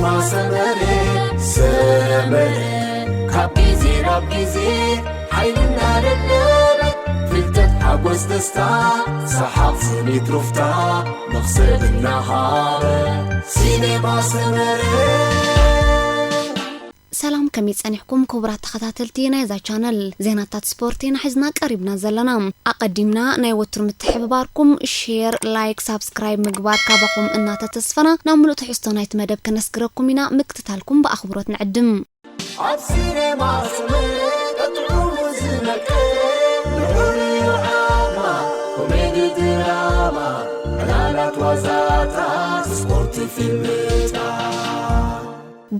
ማሰመረ ሰመረ ካብ ግዜ ናብ ግዜ ሓይልና ደለበ ፍልጠት ሓጎስ ደስታ ሰሓቕ ስኒት ሩፍታ መኽሰብ እናሃበ ሲኔማ ሰመረ። ሰላም ከመይ ጸኒሕኩም ክቡራት ተኸታተልቲ ናይዛ ቻነል? ዜናታት ስፖርት ኢና ሒዝና ቀሪብና ዘለና። ኣቐዲምና ናይ ወትሩ ምትሕብባርኩም ሼር፣ ላይክ፣ ሳብስክራይብ ምግባር ካባኹም እናተተስፈና ናብ ምሉእ ትሕዝቶ ናይቲ መደብ ከነስግረኩም ኢና። ምክትታልኩም ብኣኽብሮት ንዕድም። ኣብ ሲኔማ ስምዒት ጥዑሙ ዝመልከት ልዑል እዩ ዓቕማ ኮሜዲ ድራማ ዕላላት ዋዛታት ስፖርት ፊልምታት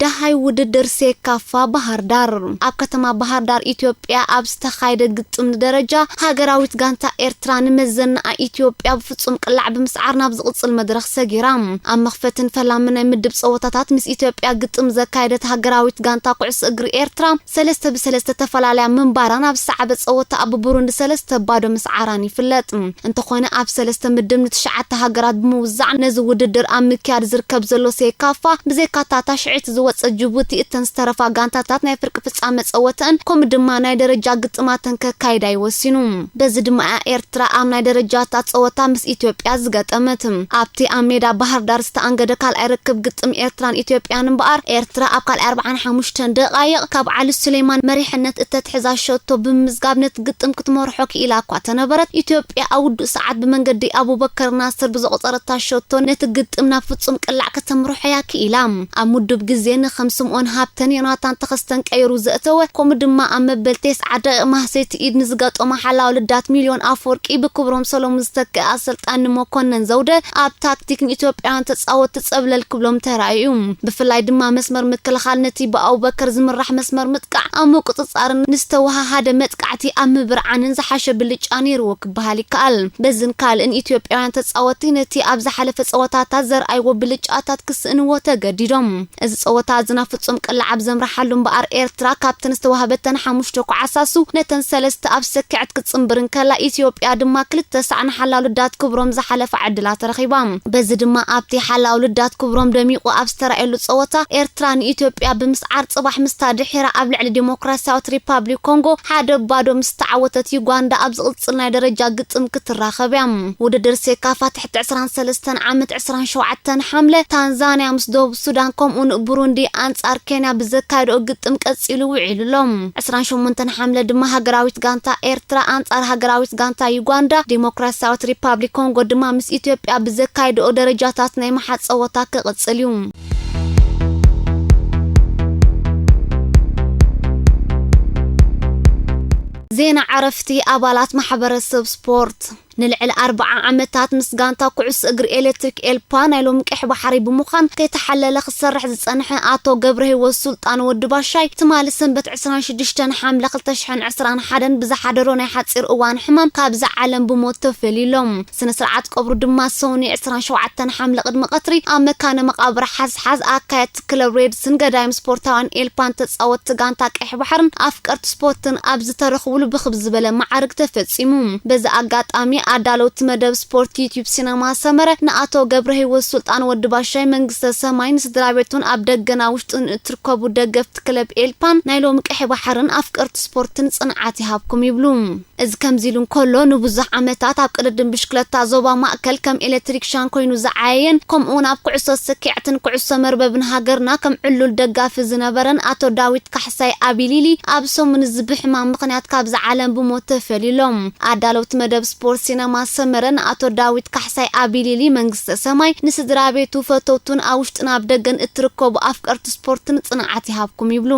ደሃይ ውድድር ሴካፋ ባህር ዳር ኣብ ከተማ ባህር ዳር ኢትዮጵያ ኣብ ዝተኻየደ ግጥም ንደረጃ ሃገራዊት ጋንታ ኤርትራ ንመዘናኣ ኢትዮጵያ ብፍጹም ቅላዕ ብምስዓር ናብ ዝቕጽል መድረኽ ሰጊራ። ኣብ መኽፈትን ፈላምን ናይ ምድብ ጸወታታት ምስ ኢትዮጵያ ግጥም ዘካየደት ሃገራዊት ጋንታ ኩዕሶ እግሪ ኤርትራ ሰለስተ ብሰለስተ ተፈላለያ ምንባራ ናብ ዝሰዓበ ጸወታ ኣብ ቡሩንዲ ሰለስተ ባዶ ምስዓራን ይፍለጥ። እንተኾነ ኣብ ሰለስተ ምድብ ንትሽዓተ ሃገራት ብምውዛዕ ነዚ ውድድር ኣብ ምክያድ ዝርከብ ዘሎ ሴካፋ ብዘይካታ ታሽዒት ዝወጸ ጅቡቲ እተን ዝተረፋ ጋንታታት ናይ ፍርቂ ፍጻመ ጸወተን ከምኡ ድማ ናይ ደረጃ ግጥማተን ከካይዳ ይወሲኑ። በዚ ድማ እያ ኤርትራ ኣብ ናይ ደረጃታት ጸወታ ምስ ኢትዮጵያ ዝገጠመት። ኣብቲ ኣብ ሜዳ ባህር ዳር ዝተኣንገደ ካልኣይ ርክብ ግጥም ኤርትራን ኢትዮጵያን እምበኣር ኤርትራ ኣብ ካልኣይ ኣርብዓን ሓሙሽተን ደቓይቕ ካብ ዓሊ ሱሌማን መሪሕነት እተትሕዛ ሸቶ ብምምዝጋብ ነቲ ግጥም ክትመርሖ ክኢላ እኳ ተነበረት፣ ኢትዮጵያ ኣብ ውዱእ ሰዓት ብመንገዲ ኣቡበከር ናስር ብዘቑጸረታ ሸቶ ነቲ ግጥም ናብ ፍጹም ቅላዕ ከተምርሖ እያ ክኢላ። ኣብ ምዱብ ግዜ ንኸም ስምኦን ሃብተን ዮናታን ተኸስተን ቀይሩ ዘእተወ ከምኡ ድማ ኣብ መበል ተስዓ ደቂቕ ማህሰይቲ ኢድ ንዝገጠሞ ሓላው ልዳት ሚልዮን ኣፈወርቂ ብክብሮም ሰሎሙን ዝተክአ ኣሰልጣኒ መኮነን ዘውደ ኣብ ታክቲክ ንኢትዮጵያውያን ተጻወትቲ ጸብለል ክብሎም ተራእዩ። ብፍላይ ድማ መስመር ምክልኻል ነቲ ብኣቡበከር ዝምራሕ መስመር ምጥቃዕ ኣብ ምቁጽጻርን ንዝተወሃሃደ መጥቃዕቲ ኣብ ምብርዓንን ዝሓሸ ብልጫ ነይርዎ ክበሃል ይከኣል። በዝን ካልእን ኢትዮጵያውያን ተጻወትቲ ነቲ ኣብ ዝሓለፈ ጸወታታት ዘርኣይዎ ብልጫታት ክስእንዎ ተገዲዶም። እዚ ጸወታ እዚ ናብ ፍጹም ቅላዕ ኣብ ዘምርሓሉ እምበኣር ኤርትራ ካብተን ዝተዋህበተን ሓሙሽተ ኮዓሳሱ ነተን ሰለስተ ኣብ ሰኪዐት ክትጽንብር እንከላ ኢትዮጵያ ድማ ክልተ ሳዕ ንሓላው ልዳት ክብሮም ዝሓለፋ ዕድላት ረኺባ። በዚ ድማ ኣብቲ ሓላው ልዳት ክብሮም ደሚቑ ኣብ ዝተራእየሉ ጸወታ ኤርትራ ንኢትዮጵያ ብምስዓር ጽባሕ ምስታ ድሒራ ኣብ ልዕሊ ዲሞክራሲያዊት ሪፓብሊክ ኮንጎ ሓደ ባዶ ምስ ተዓወተት ዩጋንዳ ኣብ ዝቕጽል ናይ ደረጃ ግጥም ክትራኸብ እያ። ውድድር ሴካፋ ትሕቲ ዕስራን ሰለስተን ዓመት ዕስራን ሸውዓተን ሓምለ ታንዛንያ ምስ ደቡብ ሱዳን ከምኡውን ቡሩንዲ ኣንጻር ኬንያ ብዘካየድኦ ግጥም ቀጺሉ ውዒሉ ኣሎ። ዕስራን ሸሞንተን ሓምለ ድማ ሃገራዊት ጋንታ ኤርትራ ኣንጻር ሃገራዊት ጋንታ ዩጋንዳ፣ ዲሞክራሲያዊት ሪፓብሊክ ኮንጎ ድማ ምስ ኢትዮጵያ ብዘካየድኦ ደረጃታት ናይ ምሓዝ ጸወታ ክቕጽል እዩ። ዜና ዕረፍቲ ኣባላት ማሕበረሰብ ስፖርት። ንልዕሊ ኣርብዓ ዓመታት ምስ ጋንታ ኩዕሶ እግሪ ኤሌክትሪክ ኤልፓ ናይ ሎሚ ቀይሕ ባሕሪ ብምዃን ከይተሓለለ ክሰርሕ ዝጸንሐ ኣቶ ገብረህይወት ሱልጣን ወዲ ባሻይ ትማሊ ሰንበት ዕስራን ሽዱሽተን ሓምለ ክልተ ሽሕን ዕስራን ሓደን ብዝሓደሮ ናይ ሓጺር እዋን ሕማም ካብዚ ዓለም ብሞት ተፈልዩ ኣሎ። ስነ ስርዓት ቀብሩ ድማ ሰውኒ ዕስራን ሸውዓተን ሓምለ ቅድሚ ቀትሪ ኣብ መካነ መቓብር ሓዝሓዝ ኣካየድቲ ክለብ ሬድስን ገዳይም ስፖርታውያን ኤልፓን ተጻወትቲ ጋንታ ቀይሕ ባሕርን ኣፍቀርቲ ስፖርትን ኣብ ዝተረኽብሉ ብኽብ ዝበለ መዓርግ ተፈጺሙ። በዚ ኣጋጣሚ ኣዳለውቲ መደብ ስፖርት ዩትዩብ ሲነማ ሰመረ ንኣቶ ገብረህይወት ሱልጣን ወዲ ባሻይ መንግስተ ሰማይ ንስድራ ቤቱን ኣብ ደገን ኣብ ውሽጥን እትርከቡ ደገፍቲ ክለብ ኤልፓን ናይ ሎሚ ቀይሕ ባሕርን ኣፍቀርቲ ስፖርትን ጽንዓት ይሃብኩም ይብሉ። እዚ ከምዚ ኢሉ እንከሎ ንብዙሕ ዓመታት ኣብ ቅድድም ብሽክለታ ዞባ ማእከል ከም ኤሌክትሪክሻን ኮይኑ ዝዓየየን ከምኡውን ኣብ ኩዕሶ ስኪዕትን ኩዕሶ መርበብን ሃገርና ከም ዕሉል ደጋፊ ዝነበረን ኣቶ ዳዊት ካሕሳይ ኣቢሊሊ ኣብ ሰሙን እዚ ብሕማም ምኽንያት ካብዚ ዓለም ብሞት ተፈልዩ ኣሎ። ኣዳለውቲ መደብ ስፖርት ሲነማ ሰመረ ንኣቶ ዳዊት ካሕሳይ ኣቢሊሊ መንግስተ ሰማይ ንስድራ ቤቱ ፈተውቱን ኣብ ውሽጥን ኣብ ደገን እትርከቡ ኣፍቀርቲ ስፖርትን ጽንዓት ይሃብኩም ይብሉ።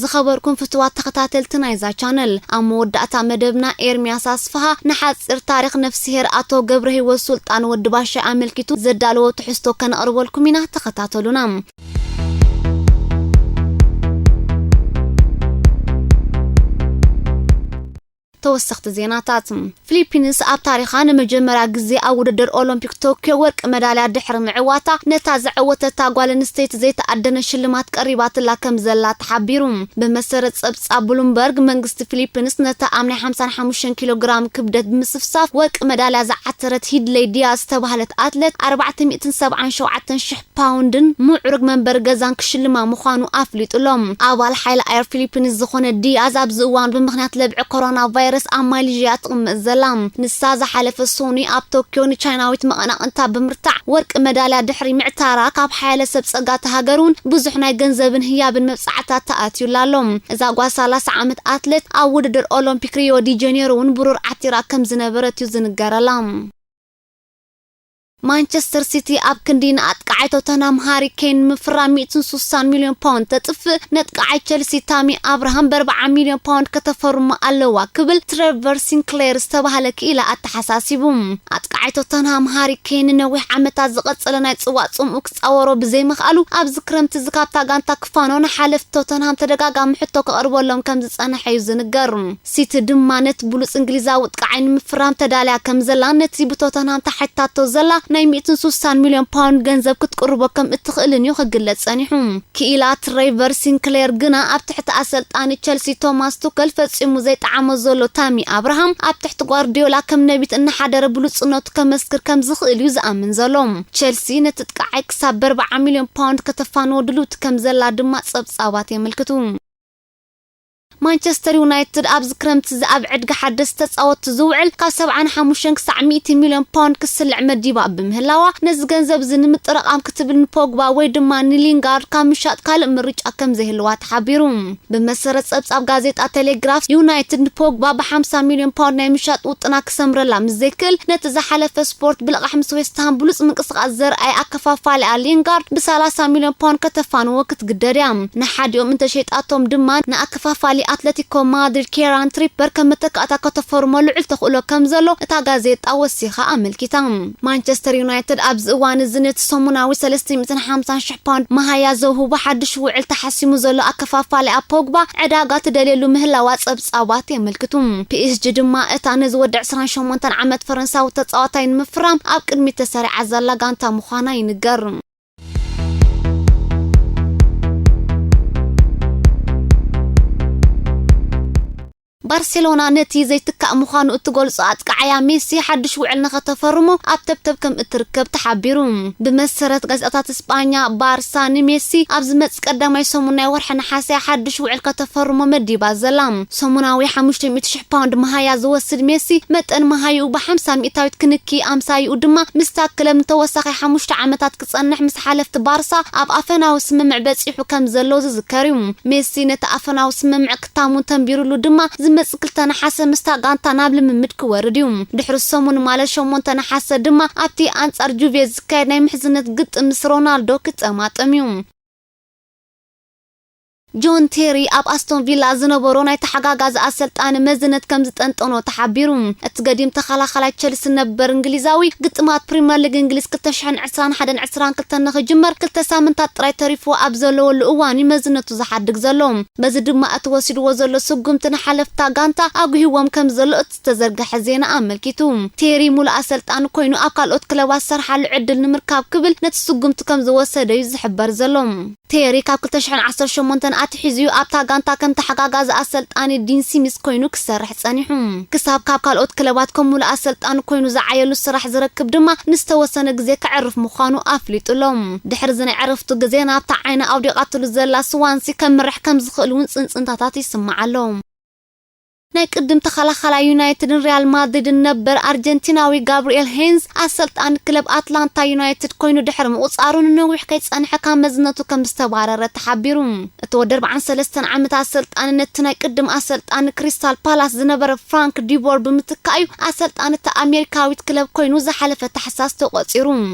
ዝኸበርኩም ፍትዋት ተኸታተልቲ ናይዛ ቻነል፣ ኣብ መወዳእታ መደብና ኤርሚያስ ኣስፍሃ ንሓጺር ታሪኽ ነፍስሄር ኣቶ ገብረህይወት ሱልጣን ወዲ ባሻይ ኣመልኪቱ ዘዳለዎ ትሕዝቶ ከነቕርበልኩም ኢና፣ ተኸታተሉና። ተወሰኽቲ ዜናታት። ፊሊፒንስ ኣብ ታሪኻ ንመጀመርያ ግዜ ኣብ ውድድር ኦሎምፒክ ቶክዮ ወርቂ መዳልያ ድሕሪ ምዕዋታ፣ ነታ ዘዐወተታ ጓል ኣንስተይቲ ዘይተኣደነ ሽልማት ቀሪባትላ ከም ዘላ ተሓቢሩ። ብመሰረት ጸብጻብ ብሉምበርግ፣ መንግስቲ ፊሊፒንስ ነታ ኣብ ናይ ሓምሳን ሓሙሽተን ኪሎ ግራም ክብደት ብምስፍሳፍ ወርቂ መዳልያ ዝዓተረት ሂድለይ ዲያዝ ዝተባህለት ኣትለት ኣርባዕተ ሚእትን ሰብዓን ሸውዓተን ሽሕ ፓውንድን ምዕሩግ መንበሪ ገዛን ክሽልማ ምዃኑ ኣፍሊጡ ኣሎ። ኣባል ሓይሊ ኣየር ፊሊፒንስ ዝኾነ ዲያዝ ኣብዚ እዋን ብምኽንያት ለብዒ ኮሮና ቫይረስ ኣብ ማሌዥያ ትቕመጥ ዘላ። ንሳ ዝሓለፈ ሰኑይ ኣብ ቶክዮ ንቻይናዊት መቐናቕንታ ብምርታዕ ወርቂ መዳልያ ድሕሪ ምዕታራ፣ ካብ ሓያለ ሰብ ጸጋ እታ ሃገር እውን ብዙሕ ናይ ገንዘብን ህያብን መብጻዕታት ተኣትዩላ ኣሎ። እዛ ጓል ሰላሳ ዓመት ኣትሌት ኣብ ውድድር ኦሎምፒክ ሪዮ ዲ ጀኔሮ እውን ብሩር ዓቲራ ከም ዝነበረት እዩ ዝንገረላ። ማንቸስተር ሲቲ ኣብ ክንዲ ንኣጥቃዓይ ቶተንሃም ሃሪ ኬን ንምፍራም ሚእትን ሱሳን ሚልዮን ፓውንድ ተጥፍእ፣ ነጥቃዓይ ቸልሲ ታሚ ኣብርሃም ብኣርብዓ ሚልዮን ፓውንድ ከተፈርሞ ኣለዋ ክብል ትሬቨር ሲንክሌር ዝተባህለ ክኢላ ኣተሓሳሲቡ። ኣጥቃዓይ ቶተንሃም ሃሪ ኬን ንነዊሕ ዓመታት ዝቐጸለ ናይ ጽዋእ ጽምኡ ክጻወሮ ብዘይምኽኣሉ፣ ኣብዚ ክረምቲ እዚ ካብታ ጋንታ ክፋኖ ንሓለፍቲ ቶተንሃም ተደጋጋሚ ሕቶ ከቕርበሎም ከም ዝጸንሐ እዩ ዝንገር። ሲቲ ድማ ነቲ ብሉጽ እንግሊዛዊ ኣጥቃዓይ ንምፍራም ተዳልያ ከም ዘላን ነቲ ብቶተንሃም ተሓቲታቶ ዘላ ናይ ሚእትን ሱሳን ሚልዮን ፓውንድ ገንዘብ ክትቅርቦ ከም እትኽእልን እዩ ክግለጽ ጸኒሑ። ክኢላ ትሬቨር ሲንክሌር ግና ኣብ ትሕቲ ኣሰልጣኒ ቸልሲ ቶማስ ቱከል ፈጺሙ ዘይጠዓሞ ዘሎ ታሚ ኣብርሃም ኣብ ትሕቲ ጓርዲዮላ ከም ነቢት እናሓደረ ብሉጽነቱ ከመስክር ከም ዝኽእል እዩ ዝኣምን ዘሎ። ቸልሲ ነቲ ኣጥቃዓይ ክሳብ ብኣርብዓ ሚልዮን ፓውንድ ከተፋንዎ ድልውቲ ከም ዘላ ድማ ጸብጻባት የመልክቱ። ማንቸስተር ዩናይትድ ኣብዚ ክረምቲ እዚ ኣብ ዕድጊ ሓደስቲ ተጻወትቲ ዝውዕል ካብ ሰብዓን ሓሙሽተን ክሳዕ ሚእቲ ሚልዮን ፓውንድ ክስልዕ መዲባ ብምህላዋ፣ ነዚ ገንዘብ እዚ ንምጥርቓም ክትብል ንፖግባ ወይ ድማ ንሊንጋርድ ካብ ምሻጥ ካልእ ምርጫ ከም ዘይህልዋ ተሓቢሩ። ብመሰረት ጸብጻብ ጋዜጣ ቴሌግራፍ፣ ዩናይትድ ንፖግባ ብሓምሳ ሚልዮን ፓውንድ ናይ ምሻጥ ውጥና ክሰምረላ ምስ ዘይክእል፣ ነቲ ዝሓለፈ ስፖርት ብልቓሕ ምስ ዌስትሃም ብሉጽ ምንቅስቓስ ዘርኣየ ኣከፋፋሊኣ ሊንጋርድ ብሰላሳ ሚልዮን ፓውንድ ከተፋንዎ ክትግደድ እያ። ንሓዲኦም እንተሸይጣቶም ድማ ንኣከፋፋሊ ኣትለቲኮ ማድሪድ ኬራን ትሪፐር ከም መተካእታ ከተፈርሞ ልዑል ተኽእሎ ከም ዘሎ እታ ጋዜጣ ወሲኻ ኣመልኪታ። ማንቸስተር ዩናይትድ ኣብዚ እዋን እዚ ነቲ ሰሙናዊ ሰለስተ ሚእትን ሓምሳን ሽሕ ፓውንድ መሃያ ዘውህቦ ሓድሽ ውዕል ተሓሲሙ ዘሎ ኣከፋፋሊኣ ፖግባ ዕዳጋ ትደልየሉ ምህላዋ ጸብጻባት የመልክቱ። ፒኤስጂ ድማ እታ ነዚ ወዲ ዕስራን ሸሞንተን ዓመት ፈረንሳዊ ተጻዋታይ ንምፍራም ኣብ ቅድሚት ተሰሪዓ ዘላ ጋንታ ምዃና ይንገር። ባርሴሎና ነቲ ዘይትካእ ምዃኑ እትገልጾ ኣጥቃዓያ ሜሲ ሓድሽ ውዕል ንኸተፈርሞ ኣብ ተብተብ ከም እትርከብ ተሓቢሩ። ብመሰረት ጋዜጣታት ስጳኛ፣ ባርሳ ንሜሲ ኣብ ዝመጽእ ቀዳማይ ሰሙን ናይ ወርሒ ነሓሰ ሓድሽ ውዕል ከተፈርሞ መዲባ ዘላ። ሰሙናዊ ሓሙሽተ ሚእቲ ሽሕ ፓውንድ መሃያ ዝወስድ ሜሲ፣ መጠን መሃይኡ ብሓምሳ ሚእታዊት ክንኪ፣ ኣምሳይኡ ድማ ምስታ ክለብ ንተወሳኺ ሓሙሽተ ዓመታት ክጸንሕ ምስ ሓለፍቲ ባርሳ ኣብ ኣፈናዊ ስምምዕ በጺሑ ከም ዘሎ ዝዝከር እዩ። ሜሲ ነቲ ኣፈናዊ ስምምዕ ክታሙ ተንቢሩሉ ድማ፣ ዝመጽእ ክልተ ነሓሰ ምስታ ጋንታ ናብ ልምምድ ክወርድ እዩ። ድሕሪ ሰሙን ማለት ሸሞንተ ነሓሰ ድማ ኣብቲ ኣንጻር ጁቬ ዝካየድ ናይ ምሕዝነት ግጥም ምስ ሮናልዶ ክጠማጠም እዩ። ጆን ቴሪ ኣብ ኣስቶን ቪላ ዝነበሮ ናይ ተሓጋጋዚ ኣሰልጣኒ መዝነት ከም ዝጠንጠኖ ተሓቢሩ። እቲ ገዲም ተኸላኸላይ ቸልሲ ነበር እንግሊዛዊ፣ ግጥማት ፕሪምየር ሊግ እንግሊዝ ክልተ ሽሕን ዕስራን ሓደን ዕስራን ክልተን ንኽጅመር ክልተ ሳምንታት ጥራይ ተሪፍዎ ኣብ ዘለወሉ እዋን እዩ መዝነቱ ዝሓድግ ዘሎ። በዚ ድማ እቲ ወሲድዎ ዘሎ ስጉምቲ ንሓለፍታ ጋንታ ኣጉሂዎም ከም ዘሎ እቲ ዝተዘርግሐ ዜና ኣመልኪቱ። ቴሪ ሙሉእ ኣሰልጣኒ ኮይኑ ኣብ ካልኦት ክለባት ዝሰርሓሉ ዕድል ንምርካብ ክብል ነቲ ስጉምቲ ከም ዝወሰደ እዩ ዝሕበር ዘሎ። ቴሪ ካብ ክልተ ሽሕን ዓሰርተ ሸሞንተን ኣትሒዙ ኣብታ ጋንታ ከም ተሓጋጋዚ ኣሰልጣኒ ዲን ሲሚስ ኮይኑ ክሰርሕ ጸኒሑ። ክሳብ ካብ ካልኦት ክለባት ከም ሙሉእ ኣሰልጣኒ ኮይኑ ዝዓየሉ ስራሕ ዝረክብ ድማ ንዝተወሰነ ግዜ ከዕርፍ ምዃኑ ኣፍሊጡ ኣሎ። ድሕሪ እዚ ናይ ዕረፍቱ ግዜ ናብታ ዓይና ኣውዲቓትሉ ዘላ ስዋንሲ ከምርሕ ከም ዝኽእል እውን ጽንጽንታታት ይስማዕ ኣሎ። ናይ ቅድም ተኸላኻላይ ዩናይትድን ሪያል ማድሪድን ነበር ኣርጀንቲናዊ ጋብሪኤል ሄንዝ ኣሰልጣኒ ክለብ ኣትላንታ ዩናይትድ ኮይኑ ድሕሪ ምቑጻሩ ንነዊሕ ከይጸንሐ ካብ መዝነቱ ከም ዝተባረረ ተሓቢሩ። እቲ ወዲ ኣርብዓን ሰለስተን ዓመት ኣሰልጣኒ ነቲ ናይ ቅድም ኣሰልጣኒ ክሪስታል ፓላስ ዝነበረ ፍራንክ ዲቦር ብምትካእ እዩ ኣሰልጣኒ እታ ኣሜሪካዊት ክለብ ኮይኑ ዝሓለፈ ታሕሳስ ተቖጺሩ።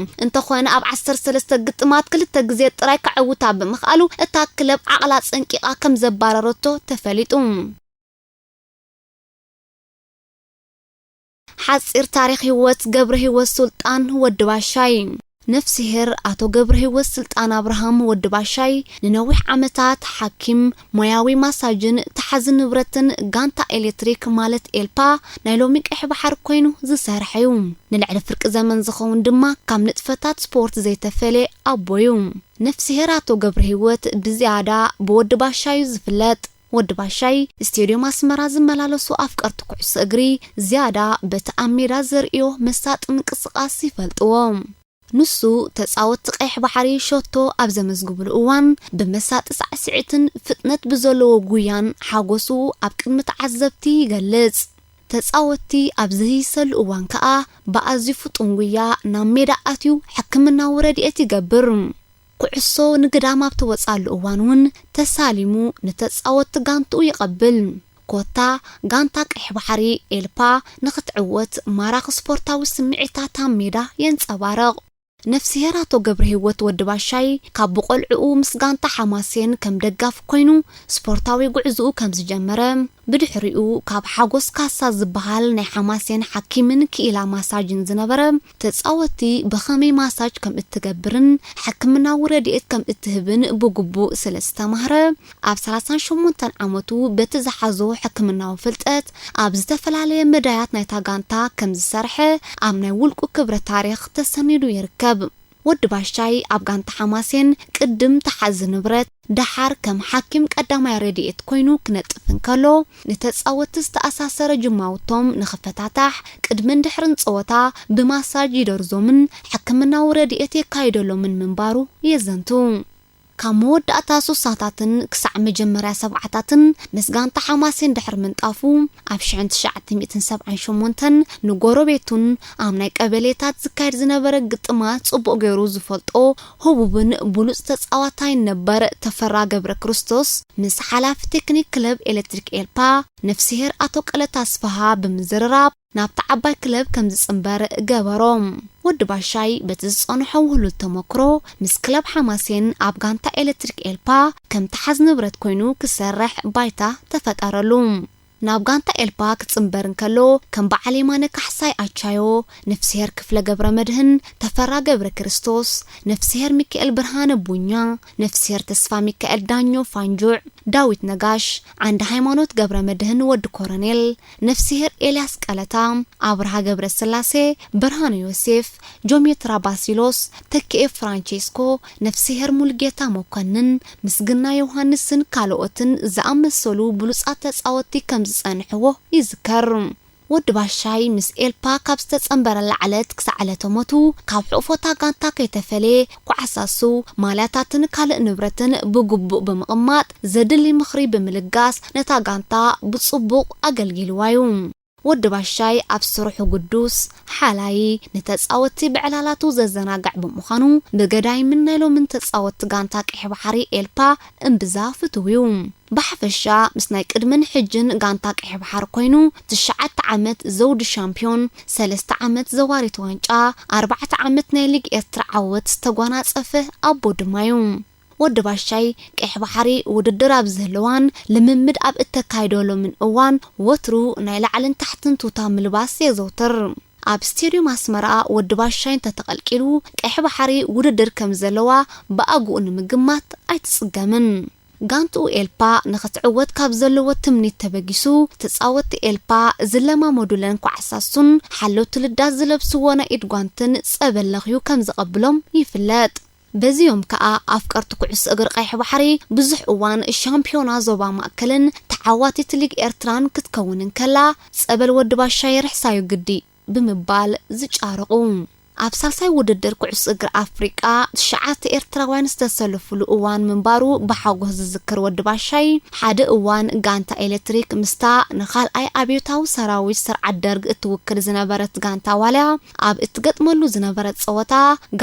እንተኾነ ኣብ ዓሰርተ ሰለስተ ግጥማት ክልተ ግዜ ጥራይ ከዕውታ ብምኽኣሉ እታ ክለብ ዓቕላ ጸንቂቓ ከም ዘባረረቶ ተፈሊጡ። ሓጺር ታሪኽ ህይወት ገብረህይወት ሱልጣን ወዲ ባሻይ። ነፍስሄር ኣቶ ገብረህይወት ስልጣን ኣብርሃም ወዲ ባሻይ ንነዊሕ ዓመታት ሓኪም፣ ሞያዊ ማሳጅን ተሓዚ ንብረትን ጋንታ ኤሌክትሪክ ማለት ኤልፓ ናይ ሎሚ ቀይሕ ባሕሪ ኮይኑ ዝሰርሐ እዩ። ንልዕሊ ፍርቂ ዘመን ዝኸውን ድማ ካብ ንጥፈታት ስፖርት ዘይተፈለየ ኣቦ እዩ። ነፍስሄር ኣቶ ገብረህይወት ብዝያዳ ብወዲ ባሻይ እዩ ዝፍለጥ። ወዲ ባሻይ ስቴድዮም ኣስመራ ዝመላለሱ ኣፍቀርቲ ኩዕሶ እግሪ ዝያዳ በቲ ኣብ ሜዳ ዘርእዮ መሳጢ ምንቅስቓስ ይፈልጥዎ። ንሱ ተጻወትቲ ቀይሕ ባሕሪ ሸቶ ኣብ ዘመዝግብሉ እዋን ብመሳጢ ሳዕስዒትን ፍጥነት ብዘለዎ ጉያን ሓጎሱ ኣብ ቅድሚ ተዓዘብቲ ይገልጽ። ተጻወትቲ ኣብ ዝህይሰሉ እዋን ከኣ ብኣዝዩ ፍጡን ጉያ ናብ ሜዳ ኣትዩ ሕክምናዊ ረድኤት ይገብር። ኩዕሶ ንግዳም ኣብ ትወጻሉ እዋን እውን ተሳሊሙ ንተጻወትቲ ጋንትኡ ይቐብል። ኮታ ጋንታ ቀይሕ ባሕሪ ኤልፓ ንኽትዕወት ማራኺ ስፖርታዊ ስምዒታት ኣብ ሜዳ የንጸባርቕ። ነፍስሄር ኣቶ ገብረህይወት ወዲ ባሻይ ካብ ብቆልዕኡ ምስ ጋንታ ሓማሴን ከም ደጋፍ ኮይኑ ስፖርታዊ ጉዕዝኡ ከም ዝጀመረ፣ ብድሕሪኡ ካብ ሓጎስ ካሳ ዝበሃል ናይ ሓማሴን ሓኪምን ክኢላ ማሳጅን ዝነበረ፣ ተጻወትቲ ብኸመይ ማሳጅ ከም እትገብርን ሕክምናዊ ረድኤት ከም እትህብን ብግቡእ ስለ ዝተማህረ፣ ኣብ ሰላሳን ሸሞንተን ዓመቱ በቲ ዝሓዞ ሕክምናዊ ፍልጠት ኣብ ዝተፈላለየ መዳያት ናይታ ጋንታ ከም ዝሰርሐ ኣብ ናይ ውልቁ ክብረ ታሪኽ ተሰኒዱ ይርከብ። ወዲ ባሻይ ኣብ ጋንታ ሓማሴን ቅድም ተሓዚ ንብረት፣ ደሓር ከም ሓኪም ቀዳማይ ረድኤት ኮይኑ ክነጥፍ እንከሎ፣ ንተጻወትቲ ዝተኣሳሰረ ጅማውቶም ንኽፈታታሕ ቅድምን ድሕርን ጸወታ ብማሳጅ ይደርዞምን ሕክምናዊ ረድኤት የካይደሎምን ምንባሩ የዘንቱ። ካብ መወዳእታ ሱሳታትን ክሳዕ መጀመርያ ሰብዓታትን ምስ ጋንታ ሓማሴን ድሕሪ ምንጣፉ፣ ኣብ ሽሕን ትሽዓተ ሚእትን ሰብዓን ሸሞንተን ንጎረቤቱን ኣብ ናይ ቀበሌታት ዝካየድ ዝነበረ ግጥማት ጽቡቕ ገይሩ ዝፈልጦ ህቡብን ብሉጽ ተጻዋታይን ነበር ተፈራ ገብረ ክርስቶስ ምስ ሓላፊ ቴክኒክ ክለብ ኤሌክትሪክ ኤልፓ ነፍስሄር ኣቶ ቀለታ ኣስፍሃ ብምዝርራብ ናብታ ዓባይ ክለብ ከም ዝጽንበር ገበሮ። ወዲ ባሻይ በቲ ዝጸንሖ ውህሉል ተመክሮ ምስ ክለብ ሓማሴን ኣብ ጋንታ ኤሌክትሪክ ኤልፓ ከም ተሓዝ ንብረት ኮይኑ ክሰርሕ ባይታ ተፈጠረሉ። ናብ ጋንታ ኤልፓ ክጽንበር እንከሎ ከም በዓል የማነ ካሕሳይ ኣቻዮ፣ ነፍስሄር ክፍለ ገብረ መድህን፣ ተፈራ ገብረ ክርስቶስ፣ ነፍስሄር ሚካኤል ብርሃነ ቡኛ፣ ነፍስሄር ተስፋ ሚካኤል ዳኞ ፋንጁዕ፣ ዳዊት ነጋሽ፣ ዓንደ ሃይማኖት ገብረ መድህን ወዲ ኮረኔል፣ ነፍስሄር ኤልያስ ቀለታ፣ ኣብርሃ ገብረ ስላሴ፣ ብርሃነ ዮሴፍ፣ ጆሜትራ ባሲሎስ፣ ተኪኤ ፍራንቼስኮ፣ ነፍስሄር ሙሉጌታ መኮንን፣ ምስግና ዮሃንስን ካልኦትን ዝኣመሰሉ ብሉጻት ተጻወትቲ ከም ዝጸንሕዎ ይዝከር። ወዲ ባሻይ ምስ ኤልፓ ካብ ዝተጸንበረላ ዕለት ክሳዕ ዕለተ ሞቱ ካብ ሕቕፎታ ጋንታ ከይተፈለየ ኳዕሳሱ፣ ማልያታትን ካልእ ንብረትን ብግቡእ ብምቕማጥ ዘድሊ ምኽሪ ብምልጋስ ነታ ጋንታ ብጽቡቕ ኣገልጊልዋ እዩ። ወዲ ባሻይ ኣብ ስርሑ ግዱስ፣ ሓላይ፣ ንተጻወትቲ ብዕላላቱ ዘዘናግዕ ብምዃኑ ብገዳይምን ናይ ሎምን ተጻወትቲ ጋንታ ቀይሕ ባሕሪ ኤልፓ እምብዛ ፍቱው እዩ። ብሓፈሻ ምስ ናይ ቅድምን ሕጅን ጋንታ ቀይሕ ባሕሪ ኮይኑ ትሽዓተ ዓመት ዘውዲ ሻምፒዮን፣ ሰለስተ ዓመት ዘዋሪት ዋንጫ፣ ኣርባዕተ ዓመት ናይ ሊግ ኤርትራ ዓወት ዝተጓናጸፈ ኣቦ ድማ እዩ። ወዲ ባሻይ ቀይሕ ባሕሪ ውድድር ኣብ ዝህልዋን ልምምድ ኣብ እተካይደሎምን እዋን ወትሩ ናይ ላዕልን ታሕትን ቱታ ምልባስ የዘውትር። ኣብ ስቴድዮም ኣስመራ ወዲ ባሻይ እንተተቐልቂሉ ቀይሕ ባሕሪ ውድድር ከም ዘለዋ ብኣግኡ ንምግማት ኣይትጽገምን። ጋንትኡ ኤልፓ ንኽትዕወት ካብ ዘለዎ ትምኒት ተበጊሱ፣ ተጻወትቲ ኤልፓ ዝለማመዱለን ኳዕሳሱን ሓለውቲ ልዳት ዝለብስዎ ናይ ኢድ ጓንትን ጸበል ለኽዩ ከም ዝቐብሎም ይፍለጥ። በዚኦም ከኣ ኣፍቀርቲ ኩዕሶ እግሪ ቀይሕ ባሕሪ ብዙሕ እዋን ሻምፒዮና ዞባ ማእከልን ተዓዋቲት ሊግ ኤርትራን ክትከውን እንከላ፣ ጸበል ወዲ ባሻይ ርሕሳዩ ግዲ ብምባል ዝጫረቑ። ኣብ ሳልሳይ ውድድር ኩዕሶ እግሪ ኣፍሪቃ ትሽዓተ ኤርትራውያን ዝተሰለፉሉ እዋን ምንባሩ ብሓጎስ ዝዝክር ወዲ ባሻይ፣ ሓደ እዋን ጋንታ ኤሌክትሪክ ምስታ ንኻልኣይ ኣብዮታዊ ሰራዊት ስርዓት ደርግ እትውክል ዝነበረት ጋንታ ዋልያ ኣብ እትገጥመሉ ዝነበረት ጸወታ፣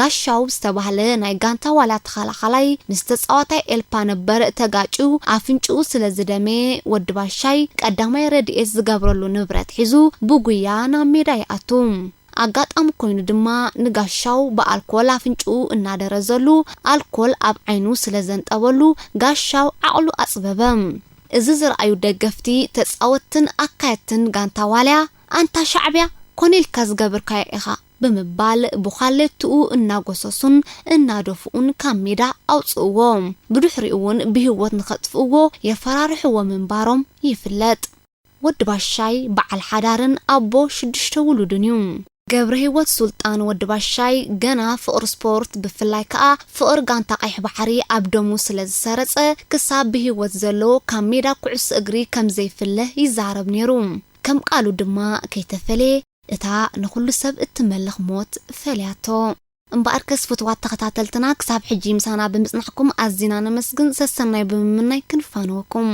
ጋሻው ዝተባህለ ናይ ጋንታ ዋልያ ተኸላኻላይ ምስ ተጻዋታይ ኤልፓ ነበር ተጋጭዩ ኣፍንጭኡ ስለ ዝደመየ፣ ወዲ ባሻይ ቀዳማይ ረድኤት ዝገብረሉ ንብረት ሒዙ ብጉያ ናብ ሜዳ ይኣቱ። ኣጋጣሚ ኮይኑ ድማ ንጋሻው ብኣልኮል ኣፍንጭኡ እናደረዘሉ፣ ኣልኮል ኣብ ዓይኑ ስለ ዘንጠበሉ፣ ጋሻው ዓቕሉ ኣጽበበ። እዚ ዝረኣዩ ደገፍቲ፣ ተጻወትትን ኣካየድትን ጋንታ ዋልያ፣ ኣንታ ሻዕብያ፣ ኮነ ኢልካ ዝገብርካዮ ኢኻ፣ ብምባል ብዃሌትኡ እናጎሰሱን እናደፍኡን ካብ ሜዳ ኣውፅእዎ። ብድሕሪኡ እውን ብህይወት ንኸጥፍእዎ የፈራርሕዎ ምንባሮም ይፍለጥ። ወዲ ባሻይ በዓል ሓዳርን ኣቦ ሽዱሽተ ውሉድን እዩ። ገብረ ህይወት ሱልጣን ወዲ ባሻይ ገና ፍቕሪ ስፖርት፣ ብፍላይ ከኣ ፍቕሪ ጋንታ ቀይሕ ባሕሪ ኣብ ደሙ ስለ ዝሰረጸ፣ ክሳብ ብህይወት ዘሎ ካብ ሜዳ ኩዕሶ እግሪ ከም ዘይፍለ ይዛረብ ነይሩ። ከም ቃሉ ድማ ከይተፈለየ እታ ንኹሉ ሰብ እትመልኽ ሞት ፈልያቶ። እምበኣርከስ ፍትዋት ተኸታተልትና፣ ክሳብ ሕጂ ምሳና ብምጽናሕኩም ኣዚና ነመስግን። ሰሰናዩ ብምምናይ ክንፋነወኩም።